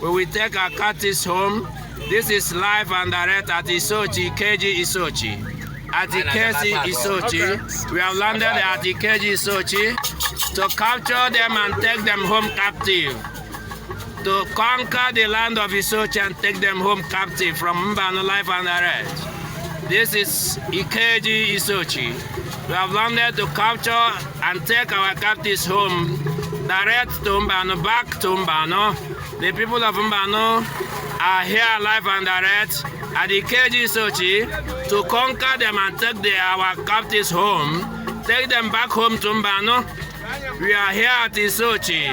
We will take our cattle home. This is live and direct at Isochi, Ikeji, Isochi. At Ikeji, Isochi, we have landed at Ikeji, Isochi to capture them and take them home captive. To conquer the land of Isochi and take them home captive from Mbano live and direct. This is Ikeji, Isochi. We have landed to capture and take our captives home, direct to Mbano, back to Mbano. The people of Mbano are here live and direct at the Ikeji Isochi to conquer them and take our captives home, take them back home to Mbano. We are here at Isochi.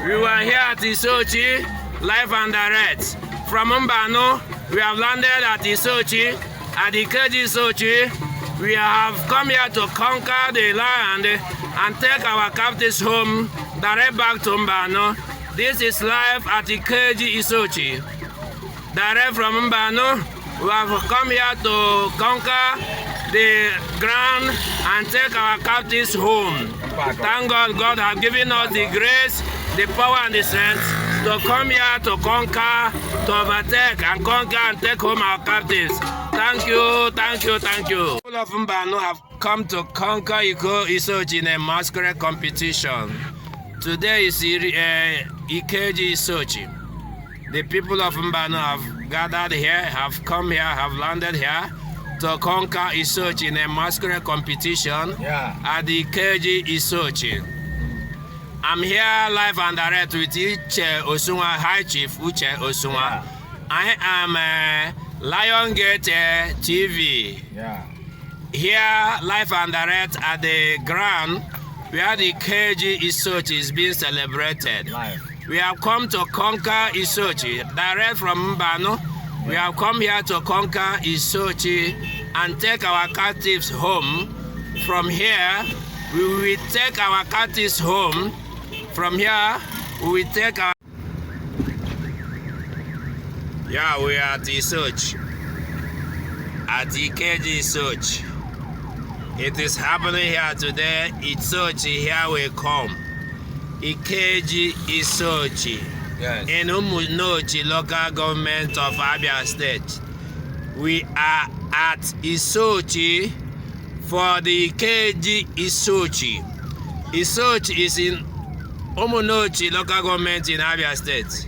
We were here at Isochi, live and direct. From Mbano, we have landed at Isochi, at the Ikeji Isochi. We have come here to conquer the land and take our captives home, direct back to Mbano. This is live at the Ikeji Isochi. Direct from Mbano, we have come here to conquer the ground and take our captives home. Thank God, God has given us the grace, the power and the strength to come here to conquer, to overtake and conquer and take home our captives. Thank you, thank you, thank you. People of Mbano have come to conquer Isochi in a masquerade competition. Today is Ikeji Isochi. The people of Mbano have gathered here, have come here, have landed here to conquer Isochi in a masquerade competition at the Ikeji Isochi. I'm here live and direct with Uche Osunwa, High Chief Uche Osunwa. I am Lion Gate TV. Here live and direct at the ground where the Ikeji Isochi is being celebrated. We have come to conquer Isochi, direct from Mbano. We have come here to conquer Isochi and take our captives home. From here, we will take our captives home. From here, we will take our... Yeah, we are at Isochi. At Ikeji Isochi. It is happening here today. Isochi, here we come. Ikeji Isochi. Yes. In Umunochi, local government of Abia State. We are at Isochi for the Ikeji Isochi. Isochi is in Umunochi, local government in Abia State.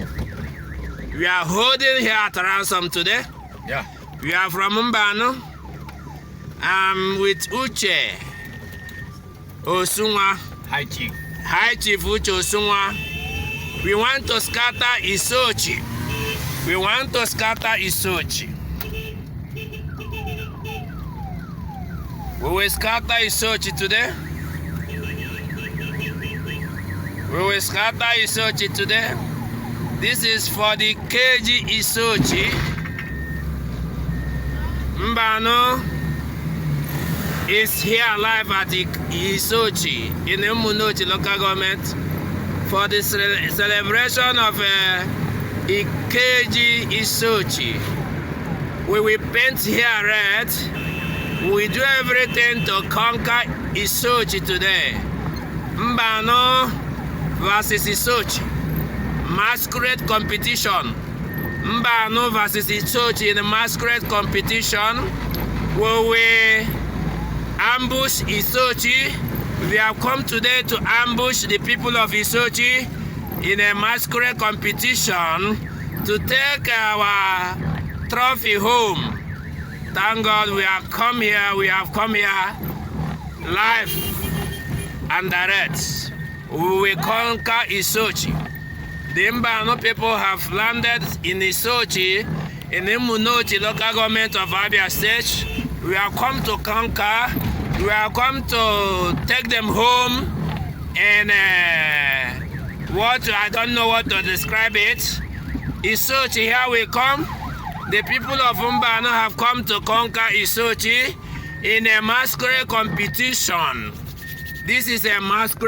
We are holding here at ransom today. We are from Mbano. I'm with Uche Osunwa, High Chief Uche Osunwa. We want to scatter Isochi. We want to scatter Isochi. We will scatter Isochi today. We will scatter Isochi today. This is for the Ikeji Isochi. Mbano is here live at the Isochi in the Umunochi local government for the celebration of Ikeji Isochi. We will paint here red. We will do everything to conquer Isochi today. Mbano versus Isochi. Masquerade competition. Mbano versus Isochi in a masquerade competition. We will ambush Isochi. We have come today to ambush the people of Isochi in a masquerade competition to take our trophy home. Thank God we have come here live and direct. We will conquer Isochi. The Mbano people have landed in Isochi in the Umunochi local government of Abia State. We have come to conquer. We have come to take them home, and I don't know what to describe it. Isochi, here we come. The people of Mbano have come to conquer Isochi in a masquerade competition. This is a masquerade.